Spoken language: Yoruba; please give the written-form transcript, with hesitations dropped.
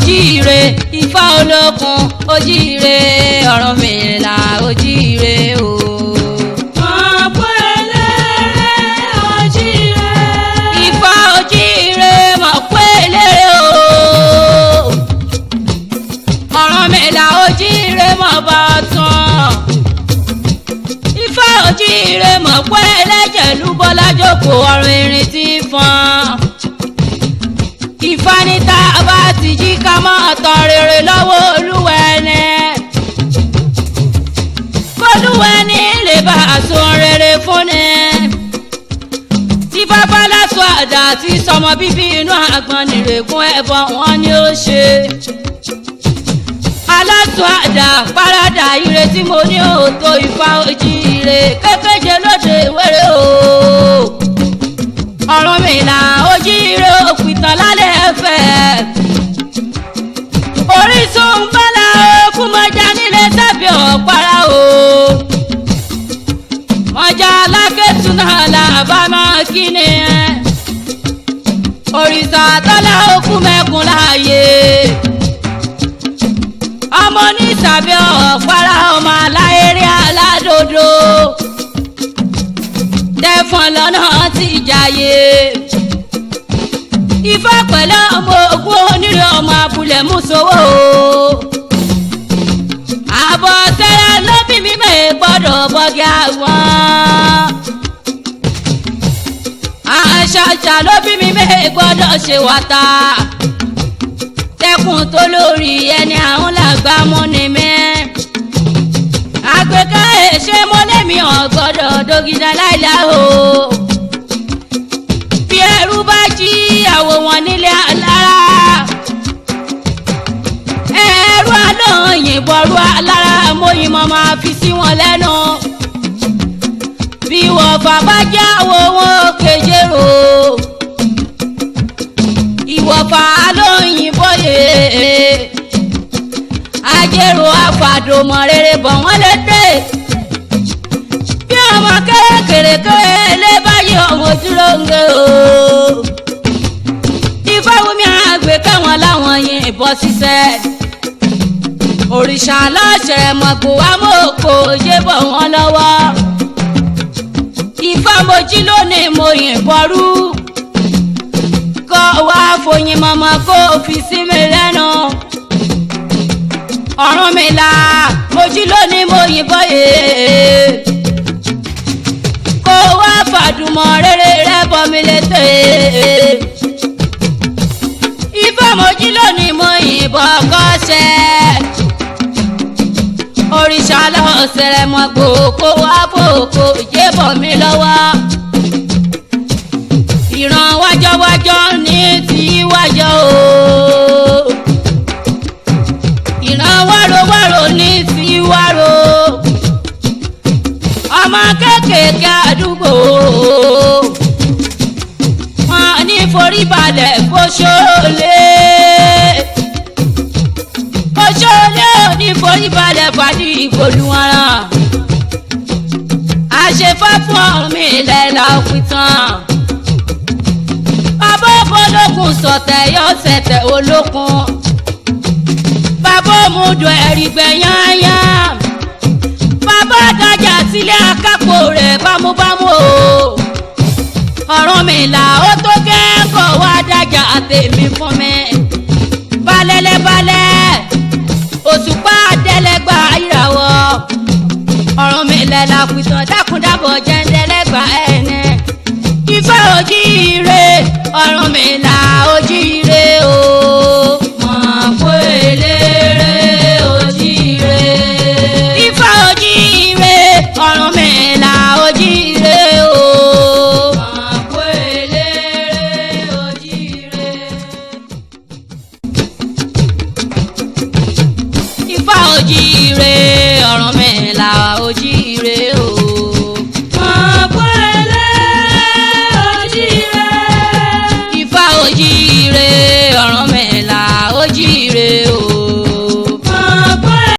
Ojíire Ifá olókun ojíire Ọ̀rúnmìlà ojíire o. Mọ̀pẹ́ eléré ojíire. Ifá ojíire mọ̀pẹ́ eléré o. Ọ̀rúnmìlà ojíire mọ̀ bá tán. Ifá ojíire mọ̀pẹ́ ẹlẹ́jẹ̀ lúbọ́lá jókòó ọ̀run irin tí fọ́n. Ifá ní tá a bá ti jí ká máa tán rere lọ́wọ́ Olúwa ẹni. Kólúwa ẹni lè bá a sọ rere fún ni. Tí bàbá lásọ àdá tí sọmọ bíbí inú àgbọn nìrègùn ẹbọ wọn ni ó ṣe. Aláṣọ àdá parada ire tí mo ní òótọ́ Ifá ojíire kékéje lóde ìwéré o. Ọ̀rúnmìlà ojíire òpìtàn lálẹ́ ẹ̀fẹ̀. Orísun bọ́lá òkú mọ́jà nílé tàbí ọ̀pára o. Mọ́jà alákẹ́tù náà là bá máa kí ni ẹ́. Òrìṣà tọ́lá òkú mẹ́kun láàyè. Ọmọ ní tàbí ọ̀pára ọmọ aláìrí aládòdò. Tẹ̀fọ̀n lọ́nà ti jàyè. Ifá pẹ̀lú ọmọ ogun onírè ọmọ abúlé mùsòwò. Àbọ̀ tẹ́lẹ̀ ló bí mi mẹ́ gbọ́dọ̀ bọ́gí àwọn. Àṣàṣà ló bí mi mẹ́ gbọ́dọ̀ ṣe wàtà. Tẹkùn tó lórí ẹni àwọn làgbà mú ni mẹ́. Àgbẹ̀ká ẹ̀ṣẹ̀ mọ́lẹ́mí ọ̀ gbọ́dọ̀ dógidá láìláà o. Bí ẹrú bá jí àwò wọn nílé alára. Ẹrú alóyìn bọ̀rú alára mọ́yìn mọ́ máa fi sí wọn lẹ́nu. Bí wọ́n bá já àwò wọn kejèrò. Ìwọ̀fà alóyìn bọ́yè. Ajérò àfàdòmọ̀ rere bọ̀ wọ́n lédè. Bí ọmọ kékeré lé báyìí ọmọ dúró ń gbé o. Ifáwùmí àgbẹ̀ káwọn láwọn yìnbọn ṣiṣẹ́. Òrìṣà aláṣẹ mọ̀gbò amóko yé bọ̀ wọ́n lọ́wọ́. Ifá mojí lónìí mo yìnbọn rú. Kọ́ wá foyin mọ́mọ́ kó fi sí mi lẹ́nu. Ọ̀rúnmìlà mojí lónìí mo yìnbọn yé. Kó wá fàdùmọ̀ rere rẹ bọ̀ mi létè. Ifá mojí lónìí mo yìnbọn kọ́ṣẹ́. Òrìṣà lọ́sẹ̀rẹ̀ mọ̀ gbòókò wá bòókò yé bọ̀ mí lọ́wọ́. Ìran wájọ́wájọ́ ní ti wájọ́ o. Ìran wárowáro ní ti wáro. Ọmọ kéékèèké àdúgbò wọn ní forí balẹ̀ fóṣólé. Fóṣólé ò ní forí balẹ̀ fàdí ìgbòlúwọ̀nrán. Àṣefá fún Ọ̀rúnmìlà là òpìtàn. Bàbá olókun sọ̀tẹ̀ yọ sẹ̀tẹ̀ olókun. Bàbá òmùdó ẹ̀rìgbẹ̀ yányá. Bàbá dájà sílé akápò rẹ̀ bámúbámú o. Ọ̀rúnmìlà ó tó kẹ́kọ̀ọ́ wá dájà tèmi fún mi. Balẹ̀lẹ̀ balẹ̀ òṣùpá àdẹ́lẹ́gbà ìràwọ̀. Ọ̀rúnmìlà làpìtàn dákúndábọ̀ jẹ́.